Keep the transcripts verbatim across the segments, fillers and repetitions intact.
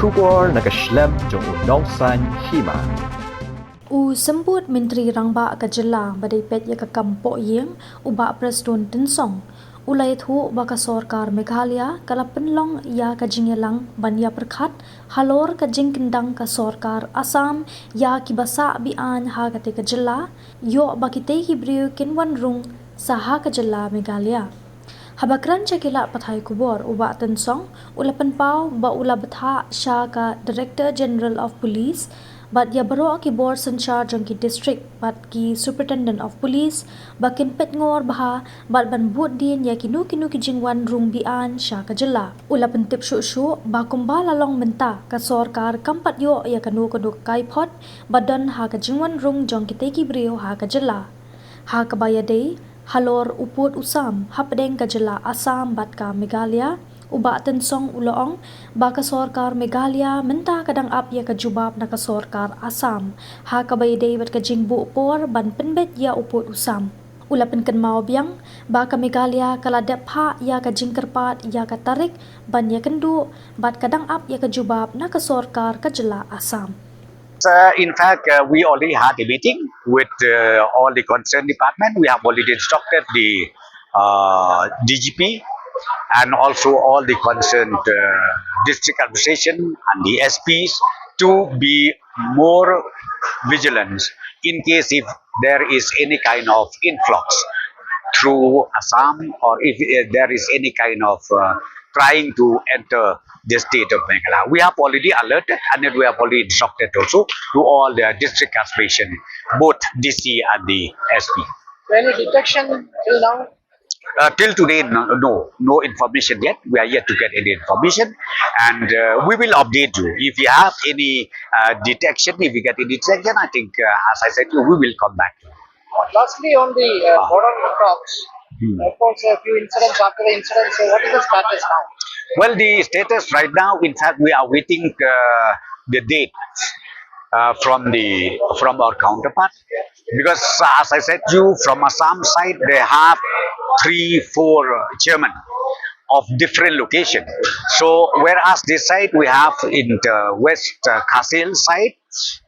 Khubor na ka shlem jong u nongsan hima. U Symbud Myntri Rangbah ka Jylla ba dei peit ïa ka kam poh ïing, u Bah Prestone Tynsong, u la ïathuh ba ka sorkar Meghalaya ka la pynlong ïa ka jingïalang ban ïa pyrkhat halor ka jingkyndang ka sorkar Assam ïa kiba sah be-aiñ ha katei ka jylla, ïoh ba kitei ki briew kin wan rung sa ha ka jylla Meghalaya. Haba kren sha ki lad pathai khubor, u Bah Tynsong u la pynpaw ba u la bthah sha ka Director General of Police bad ïa baroh ki bor synshar jong ki district bad ki Superintendent of Police ba kin peit ngor bha bad ban bud dien ïa kino kino ki jingwan rung be-aiñ sha ka jylla. U la pyntip shuh shuh ba kumba la long mynta, ka sorkar kam pat ïoh ïa kano kano ka kaiphod ba don ha ka jingwan rung jong kitei ki briew ha ka jylla. Ha kaba ïadei halor u pud u sam hapdeng ka jylla Assam bad ka Meghalaya, u Bah Tynsong u la ong ba ka sorkar Meghalaya mynta ka dang ap ïa ka jubab na ka sorkar Assam ha kaba ïadei bad ka jingbuh por ban pynbeit ïa u pud u sam. U la pynkynmaw biang ba ka Meghalaya ka la dep phah ïa ka jingkyrpad ïa ka tarik ban ïakynduh bad ka dang ap ïa ka jubab na ka sorkar ka jylla Assam. Uh, in fact, uh, we already had a meeting with uh, all the concerned department. We have already instructed the uh, D G P and also all the concerned uh, district administration and the S Ps to be more vigilant in case if there is any kind of influx through Assam or if uh, there is any kind of uh, trying to enter the state of Meghalaya. We have already alerted and then we have already instructed also to all the district administration, both D C and the S P. Any detection till now? Uh, till today, no, no, no information yet. We are yet to get any information, and uh, we will update you if we have any uh, detection. If we get any detection, I think, uh, as I said, we will come back. Lastly, on the uh, border talks, of course, a few incidents after the incidents. So, what is the status now? Well, the status right now, in fact, we are waiting uh, the date uh, from the from our counterpart, because uh, as I said to you, from Assam side they have three, four uh, chairmen of different location. So whereas this side we have in the West uh, Khasi Hills side,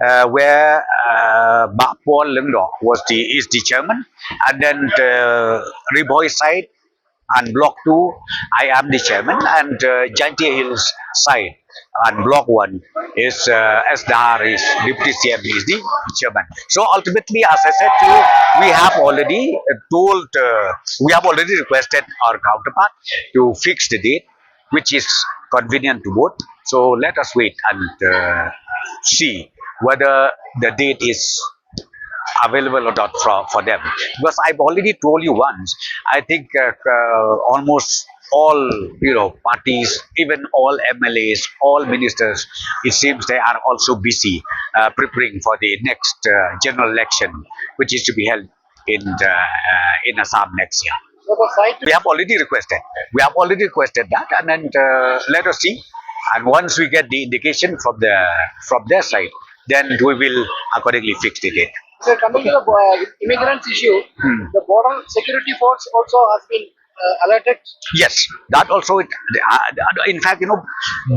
uh, where uh, Bah Paul Lyngdoh was the is the chairman, and then the Ri Bhoi side and Block two, I am the chairman, and uh, Jaintia Hills side and Block one is uh, S Dhar is deputy C M is the chairman. So ultimately, as I said to you, we have already told, uh, we have already requested our counterpart to fix the date which is convenient to both. So let us wait and uh, see whether the date is available or not for, for them. Because I've already told you once, I think uh, uh, almost all you know parties, even all M L As, all ministers, it seems they are also busy uh, preparing for the next uh, general election, which is to be held in the, uh, in Assam next year. So the site We have already requested. We have already requested that, and then uh, let us see. And once we get the indication from the from their side, then we will accordingly fix the date. So coming to the uh, immigrants issue, the border security force also has been uh, alerted. Yes, that also. It, uh, in fact, you know,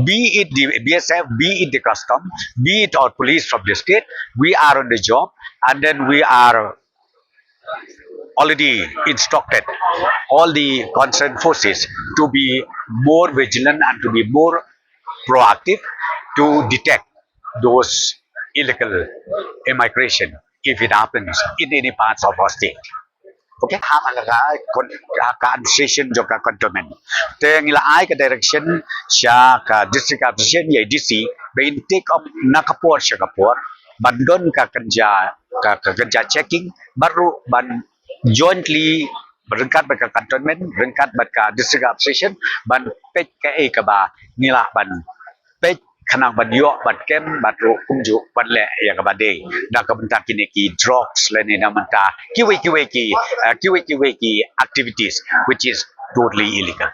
be it the B S F, be it the custom, be it our police from the state, we are on the job, and then we are already instructed all the concerned forces to be more vigilant and to be more proactive to detect those illegal immigration if it happens in any parts of our state. Okay, ha ka ka ka administration jong ka cantonment. Te ngi la ai ka direction sha ka district administration, ïa D C, ba in take up na ka por sha ka por ban don ka kynja ka ka kynja checking, bad ruh ban jointly ryngkat bad ka cantonment, ryngkat bad ka district administration ban peit kaei kaba ngi lah ban peit khnang ban ïoh ban kem bad ruh kumjuh ban leh ïa kaba dei na ka bynta kine ki drugs lane na bynta kiwei kiwei ki uh, kiwei kiwei ki activities which is totally illegal.